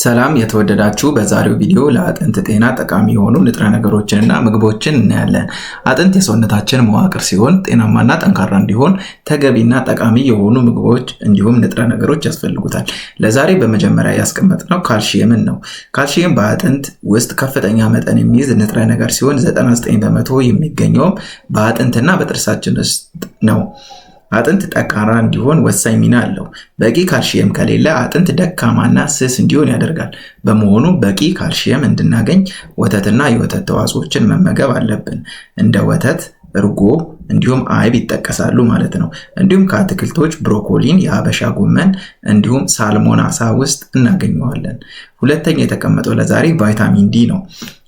ሰላም የተወደዳችሁ፣ በዛሬው ቪዲዮ ለአጥንት ጤና ጠቃሚ የሆኑ ንጥረ ነገሮችንና ምግቦችን እናያለን። አጥንት የሰውነታችን መዋቅር ሲሆን ጤናማና ጠንካራ እንዲሆን ተገቢና ጠቃሚ የሆኑ ምግቦች እንዲሁም ንጥረ ነገሮች ያስፈልጉታል። ለዛሬ በመጀመሪያ ያስቀመጥነው ካልሽየምን ነው። ካልሽየም በአጥንት ውስጥ ከፍተኛ መጠን የሚይዝ ንጥረ ነገር ሲሆን 99% የሚገኘውም በአጥንትና በጥርሳችን ውስጥ ነው። አጥንት ጠንካራ እንዲሆን ወሳኝ ሚና አለው። በቂ ካልሽየም ከሌለ አጥንት ደካማና ስስ እንዲሆን ያደርጋል። በመሆኑ በቂ ካልሽየም እንድናገኝ ወተትና የወተት ተዋጽኦችን መመገብ አለብን። እንደ ወተት፣ እርጎ እንዲሁም አይብ ይጠቀሳሉ ማለት ነው። እንዲሁም ከአትክልቶች ብሮኮሊን፣ የሀበሻ ጎመን እንዲሁም salmon አሳ ውስጥ እናገኘዋለን። ሁለተኛ የተቀመጠው ለዛሬ ቫይታሚን ዲ ነው።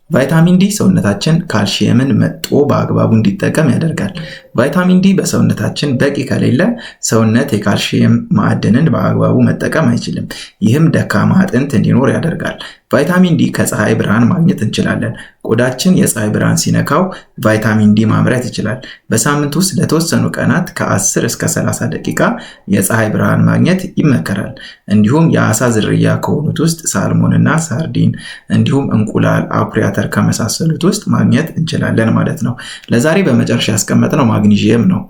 ቫይታሚን ዲ ሰውነታችን ካልሽየምን መጦ በአግባቡ እንዲጠቀም ያደርጋል። ቫይታሚን ዲ በሰውነታችን በቂ ከሌለ ሰውነት የካልሽየም ማዕድንን በአግባቡ መጠቀም አይችልም። ይህም ደካማ አጥንት እንዲኖር ያደርጋል። ቫይታሚን ዲ ከፀሐይ ብርሃን ማግኘት እንችላለን። ቆዳችን የፀሐይ ብርሃን ሲነካው ቫይታሚን ዲ ማምረት ይችላል። በሳምንት ውስጥ ለተወሰኑ ቀናት ከ10 እስከ 30 ደቂቃ የፀሐይ ብርሃን ማግኘት ይመከራል። እንዲሁም የአሳ ዝርያ ከሆኑት ውስጥ salmon እና ሳርዲን እንዲሁም እንቁላል፣ አኩሪ አተር ከመሳሰሉት ውስጥ ማግኘት እንችላለን ማለት ነው። ለዛሬ በመጨረሻ ያስቀመጥነው ማግኒዥየም ነው።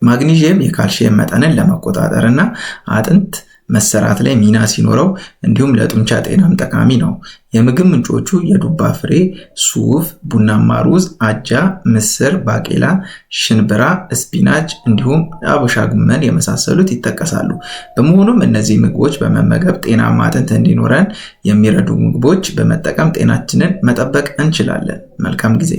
ማግኒዥየም የካልሽየም መጠንን ለመቆጣጠር እና አጥንት መሰራት ላይ ሚና ሲኖረው እንዲሁም ለጡንቻ ጤናም ጠቃሚ ነው። የምግብ ምንጮቹ የዱባ ፍሬ፣ ሱፍ፣ ቡናማ ሩዝ፣ አጃ፣ ምስር፣ ባቄላ፣ ሽንብራ፣ spinach እንዲሁም አበሻ ጎመን የመሳሰሉት ይጠቀሳሉ። በመሆኑም እነዚህ ምግቦች በመመገብ ጤናማ አጥንት እንዲኖረን የሚረዱ ምግቦች በመጠቀም ጤናችንን መጠበቅ እንችላለን። መልካም ጊዜ።